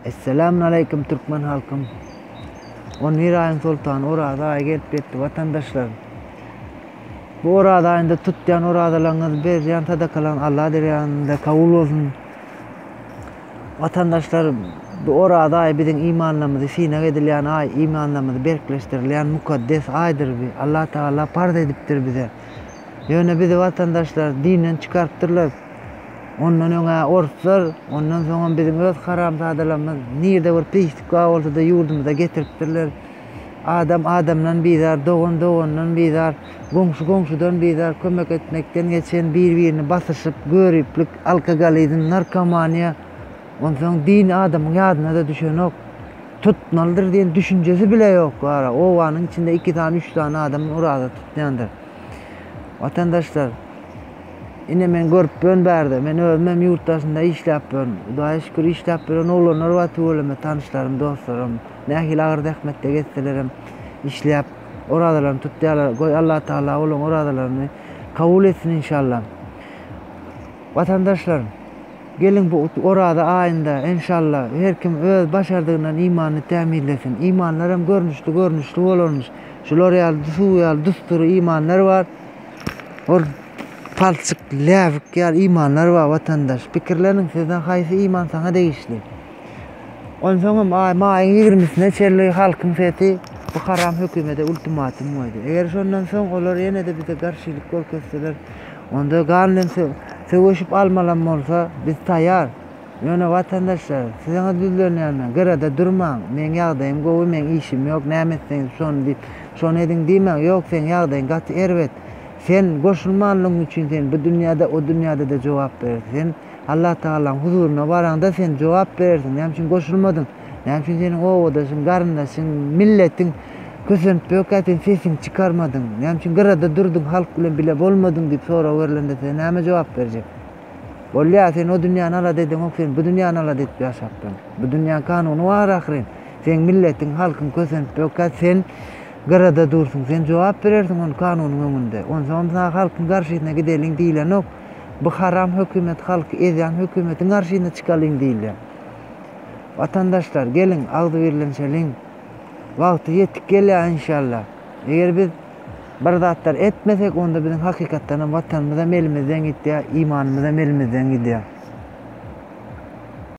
Esselamun aleýkum türkmen halkym. On bir aýyň soltany Oraza aýy gelip ýetdi watandaşlar. Bu Oraza aýynda tutýan orazalaryňyz, berýän sadakalaryňyz Allah dergähinde kabul bolsun. Watandaşlar bu Oraza aýy biziň imanlarymyzy synag edilýän aý, imanlarymyzy berkleşdirilýän mukaddes aýdyr bi. Allah Tagala parz edipdir bize. Ýöne bizi watandaşlar dinden çykarypdyrlar. Ondan öň-ä orslar, ondan soňam biziň öz haramzadalarymyz nirde bir pislik bar bolsa-da ýurdumyza getiripdirler. Adam adamdan bizar, dogan dogandan bizar, goňşy goňşudan bizar, kömek etmekden geçen bir-birini basyşyp, göriplik, alkogolizm, narkomaniýa. Onsoň din adamyň ýadyna-da düşenok. Tutmalydyr diýen düşünjesi bile ýok bara. Obanyň içinde iki sany, üç sany adam oraza tutýandyr. Watandaşlar, ine men görüp ýörün bärde. Men özüm hem ýurt daşynda işläp ýörün. Hudaýa şükür işläp ýören oglanlar bar tüweleme tanyşlarym, dostlarym. Nähili agyr zähmetde gezselerem işläp orazalaryny tutýarlar. Goý Allatagala olaryň orazalaryny kabul etsin inşallah. Watandaşlar, geliň bu Oraza aýynda, enşalla, her kim öz başardygyndan imanyny tämizlesin. Imanlar hem görnüşli-görnüşli bolarmyş. Şular ýaly suw ýaly dus-dury imanlar bar. Ol palçyk, läbik ýaly imanlar bar watandaş. Pikirleniň, sizden haýsy iman saňa degişli? Onsoňam aý maýyň ýigrimisine çenli halkyň sesi bu haram hökümete ultimatum goýdy. Eger şondan soň olar ýene-de bize garşylyk görkezseler, onda gan bilen söweşip almalam bolsa, biz taýýar. Ýöne watandaşlar, siziňiz ýüzlenýän men, gyrada durmaň, meň ýagdaýym gowy, meň işim ýok, näme etseňiz şony diýip, şony ediň diýmäň, ýok seň ýagdaýyň gaty erbet. Sen goşulmanlygyň üçin sen bu dünýäde, o dünýäde-de jogap berersiň. Sen Allah Tagalaň huzuryna baraňda sen jogap berersiň, näme üçin goşulmadyň, näme üçin seniň obadaşyň, garyndaşyň, milletiň kösenip ýörkä sen sesiňi çykarmadyň, näme üçin gyrada durduň, halk bilen bile bolmadyň diýip sorag berlende sen näme jogap berjek? Bolýar, sen o dünýäni alada edeňok, sen bu dünýäni alada edip ýaşapdyň. Bu dünýäň kanuny bar ahyryn. Seň milletiň, halkyň kösenip ýörkä sen gyrada dursuň, sen jogap berersiň ony kanunyň öňünde. Onsoňam saňa halkyň garşysyna gideliň diýlenok. Bu haram hökümet halky ezýän hökümetiň garşysyna çykalyň diýilýär. Watandaşlar geliň agzybirlenşeliň. Wagty ýetik gelýär inşallah. Eger biz bir zatlar etmesek onda biziň hakykatdanam watanymyzam elimizden gitýär, imanymyzam elimizden gidýär.